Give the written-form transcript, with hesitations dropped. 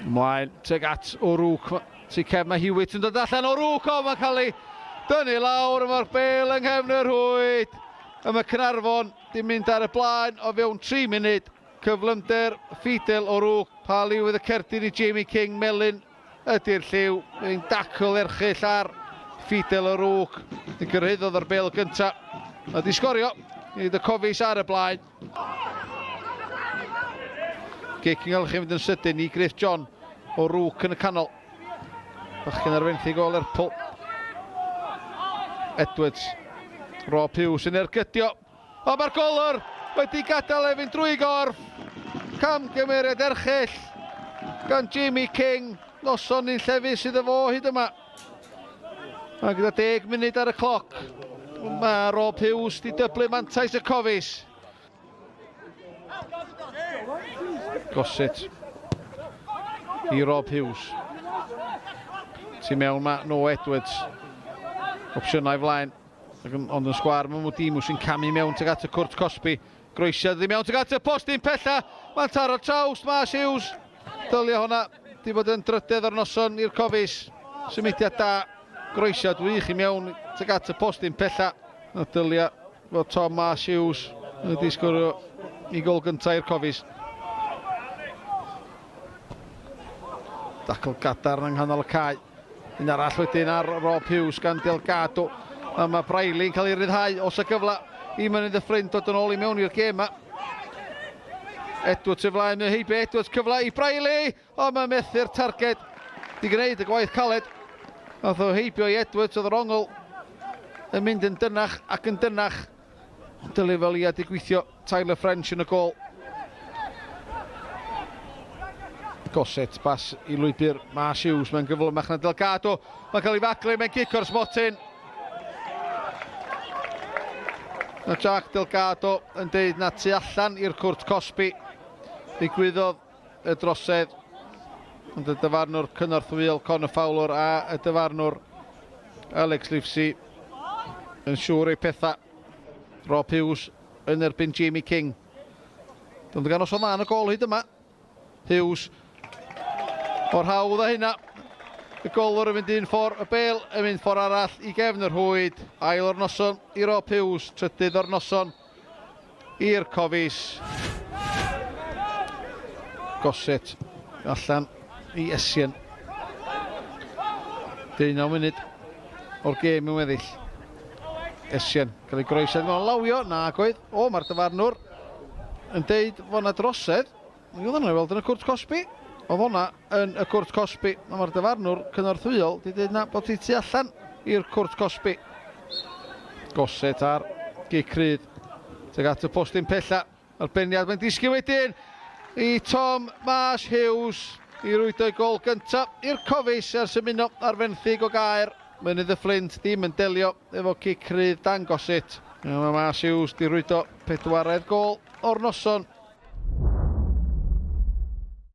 Ymlaen tuag at O'Rourke. Tu cefn mae Hewitt yn dod allan. O'Rourke, o, mae'n cael ei dynnu lawr. Mae'r bel yng nghefn y rhwyd. A mae Caernarfon di mynd ar y blaen o fewn 3 munud. Cyflymder Fidel O'Rourke. Pa liw fydd y cerdyn i Jamie King? Melyn ydy'r lliw. Mae'n dacl erchyll ar Fidel O'Rourke. Yn gyrhaeddodd o'r bel gyntaf. Mae di sgorio. I y Cofis ar y blaen. Gic yn gael fynd yn sydyn i Griff John O'Rourke yn y canol. Bachgen ar fenthyg o Lerpwl. Edwards. Rob Hughes yn ergydio. O, mae'r golwr wedi gadael e fynd drwy gorff. Camgymeriad erchyll gan Jamie King. Noson ni'n llefu sydd efo hyd yma. A gyda 10 munud ar y cloc, mae Rob Hughes di dyblu mantais y Cofis. Gossett i Rob Hughes. Tu mewn mae Noah Edwards. Opsiynau flaen, ond yn sgwar mae Mwdimu sy'n camu mewn tuag at y cwrt cosbi. Groesiad i mewn tuag at y postyn pella. Mae'n taro traws mas Hughes. Dylia hwnna di fod yn drydedd o'r noson i'r Cofis. Symudiad da. Groesiad wych i mewn tuag at y postyn pella. A dylia fod Tom Marsh Hughes wedi sgorio i gol gyntaf i'r Cofis. Dacl gadarn yng nghanol y cae. Un arall wedyn ar Rob Hughes gan Delgado. A mae Briley yn cael ei ryddhau os y gyfle i Mynydd y Ffrind dod yn ôl i mewn i'r gêm yma. Edwards y flaen, y heibio Edwards, cyfle i Briley, o mae methu'r targed. Di gwneud y gwaith caled. Nath o heibio i Edwards, oedd yr ongl yn mynd yn dynach ac yn dynach. Ond dylai fel ia di gweithio Tyler French yn y gol. Gossett, bas i lwybr Marsh Hughes, mae'n gyflymach na Delgado. Mae'n cael ei faglu, mae'n gic o'r smotyn. Mae Jack Delgado yn deud na tu allan i'r cwrt cosbi. Ddigwyddodd y drosedd, ond y dyfarnwr cynorthwyol Conor Fowler a y dyfarnwr Alex Livesey yn siŵr ei pethau. Rob Hughes yn erbyn Jamie King. Ond gan os o dda yn y gol hyd yma. Hughes o'r hawdd a hynna. Y golwr yn mynd un ffordd, y bel yn mynd ffordd arall i gefn yr rhwyd. Ail o'r noson i Rob Hughes, trydydd o'r noson i'r Cofis. Gossett allan i Essien. 19 munud o'r gêm yn weddill. Essien cael ei groesau yn lawio, nag oedd. O, mae'r dyfarnwr yn deud fod yna drosedd. Oedd hwnna i weld yn y cwrt cosbi. Oedd hwnna yn y cwrt cosbi. Mae'r dyfarnwr cynorthwyol wedi dweud na bod ti tu allan i'r cwrt cosbi. Gossett ar gic rhydd. Tuag at y postyn pella. Mae'r beniad mae'n disgyn wedyn i Tom Marsh Hughes i rwydo'i gol gyntaf i'r Cofis ers ymuno ar fenthyg o Gaer. Mynydd y Fflint ddim yn delio efo cic rhydd Dan Gossett. Mae Marsh Hughes di rwydo pedwaredd gol o'r noson.